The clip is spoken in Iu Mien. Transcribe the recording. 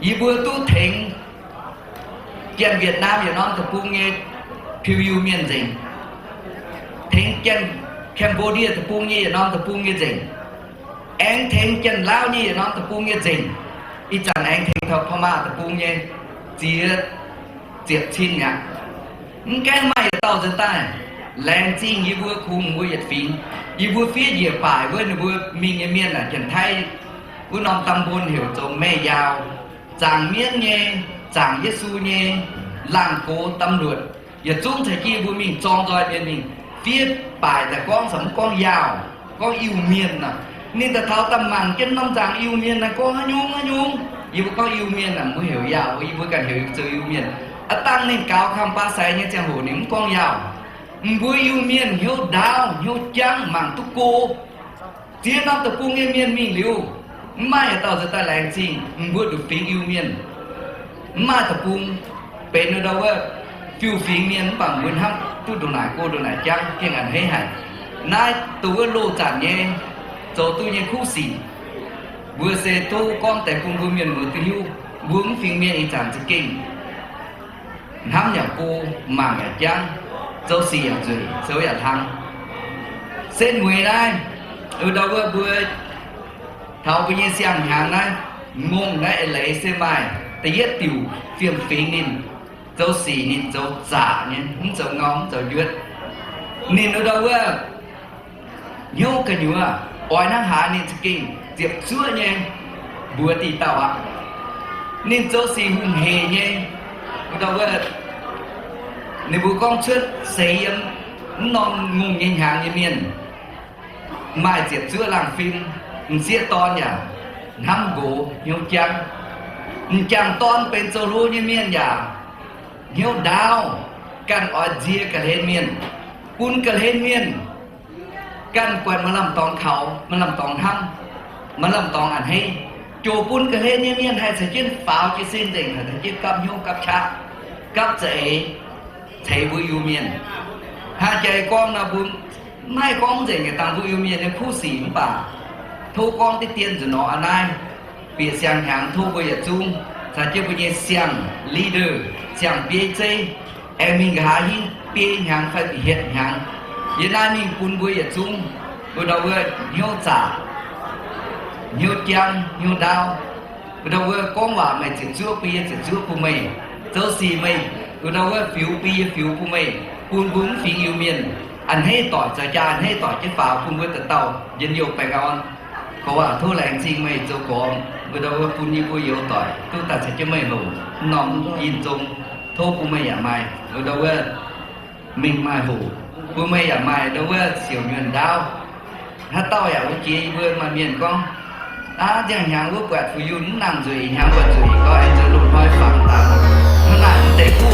Yie mbuo duqv tengx Janx-Wietc^naam yietc norm deic-bung nyei piu Iu-Mienh nzengc, tengx Janx-Cambodia deic-bung nyei yietc norm deic-bung nyei nzengc, aengx tengx Janx-Laauv nyei yietc norm deic-bung nyei nzengc. Ih zanc aengx tengx taux Pa'maah deic-bung nyei ziex ziepc cin mi'aqv. Mv gaengh maaih yietc dauh nzuonx daaih. Laengz zingh yie mbuo kungx mbuo yietc fingx. Yie mbuo fiev njiec baaic wuov ninh mbuo mingh nyei mienh aah, Janx-Taiv wuov norm ตำบล heuc zoux Meh Yaauh, zaangc mienv nyei, zaangc Yesu nyei, laangh gox ตำรวจ, yietc zungv caux jienv yie mbuo mingh zorng nzoih mienh mingh fiev baaic daaih gorngv, mv gorngv Yaauh, gorngv Iu-Mienh aac. Ninh daaih taux daaih mangc jienv norm nzaangc Iu-Mienh naaiv gorngv haaix nyungc haaix nyungc. Yie mbuo gorngv Iu-Mienh aac, mbuo heuc Yaauh, yie mbuo ganh heuc zoux Iu-Mienh. Aav dangh ninh gaux คำปราศรัย nyei ziangh hoc ninh mv gorngv Yaauh. Mbuo Iu-Mienh hnyouv ndaauv hnyouv jangv mangc duqv go. Ziex norm deic-bung nyei mienh mingh liuz, mv maaih yietc dauh nzuonx daaih. Laengz zingh mbuo nduqc fingx Iu-Mienh. Mv maaih deic-bung benx ndau wuov fiuv-fingx mienh mv baac mbuo hnamv duqv ndongc naaic go ndongc naaic jangv, gengh a'hneiv haic. Naaiv dongh wuov loz zanc nyei zoux duqv nyei kuv sic, mbuo se tov gorngv deix bun mbuo mienh muoz duqv hiuv. Mbuo mv fingx mienh ih zanc za'gengh hnamv yaac go, mangc yaac jangv, zoux sic yaac nzueic, zoux yaac hlang. Setv mueiz naaiv, ndau wuov mbuo taux mbuo nyei siang-hnyangx naaiv, ngongh naaiv eix leiz se maaih da'yietv diuc fiem-fingx ninh zoux sic, ninh zoux zaqc nyei, mv zoux ngau, mv zoux njuotv. Ninh ndau wuov hnyouv gu'nyuoz oix hnangv haaix ninh za'gengh ziepc zuoqv nyei mbuox diqc dauh aqv. Ninh zoux sic hungh heic nyei, ndau wuov ninh mbuo gorngv cuotv seix yiem mv norm ngongh nyei hnyangx nyei mienh maaih ziepc zuoqv laangh fim. M'sieqv dorn yaac hnamv nqox hnyouv jangv. M'jangc dorn benx zoux hlo nyei mienh yaac hnyouv ndaauv, ganh oix nzie ga'hlen mienh, bun ga'hlen mienh ganh buatc maaih lamh dorngx kaux, maaih lamh dorngx hnamv, maaih lamh dorngx a'hneiv, ziouc bun ga'hlen nyei mienh haih caux jienv faaux jiez sin nzengc, haih caux jienv gapv hnyouv gapv qaqv, gapv za'eix ceix mbuo Iu-Mienh. Hnangv jaax gorngv nor, mbuo mv haih gorngv nzengc yietc dangh mbuo Iu-Mienh nyei kuv sic mv baac tov gorngv diqv dien nzunc nor a'naaiv, bieqc siang-hnyangx tov mbuo yietc zungv caux jienv mbuo nyei siang-leader, siang-bieiv zeiv, aengx mingh nqa'haav hingv biei hnyangx fai bieqc hietc hnyangx, yiem naaiv mingh bun mbuo yietc zungv mbuo ndau wuov hnyouv zaqc, hnyouv jangv, hnyouv ndaauv. Mbuo ndau wuov gorngv waac meih ziepc zuoqv bun yie, ziepc zuoqv bun meih. Zoux sic meih, mbuo ndau wuov fiuv bun yie, fiuv bun meih, bun mbuo mv fingx Iu-Mienh a'hneiv doic, zoux jaa a'hneiv doic jienv faaux bun mbuo dauh dauh njien-youh baengh orn. Gorx aac, tov laengz zingh meih zoux gormx, mbuo ndau wuov bun yie mbuo youz doic duqv daaih caux jienv meih hoc norm yinh zong. Tov bun meih yaac maaih mbuo ndau wuov mingh maaih hoc, bun meih yaac maaih ndau wuov siouc nyuonh ndaauv. Haaix dauh yaac wuov jiex yie mbuo maaih mienh gorngv, aav, nziangh hnyangx wuov buatc fu'junh mv nangh nzueic, hnyangx buatc nzueic gorngv aengx zoux loz-hnoi fangx daaih. Hnangv naaic deix kuv